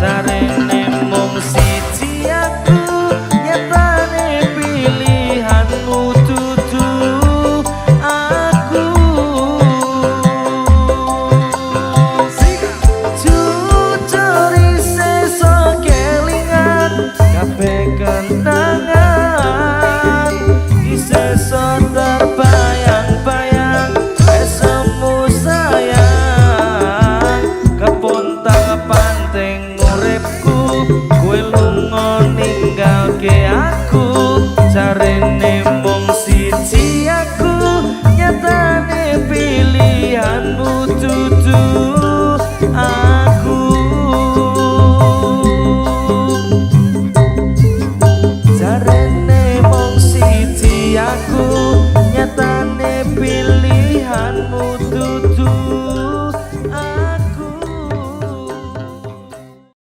Jarene mung siji aku, nyatane pilihanmu dudu aku. Jujur isih kelingan kabeh kenangan, isih terbayang-bayang esemu sayang, kepontang panting uripku.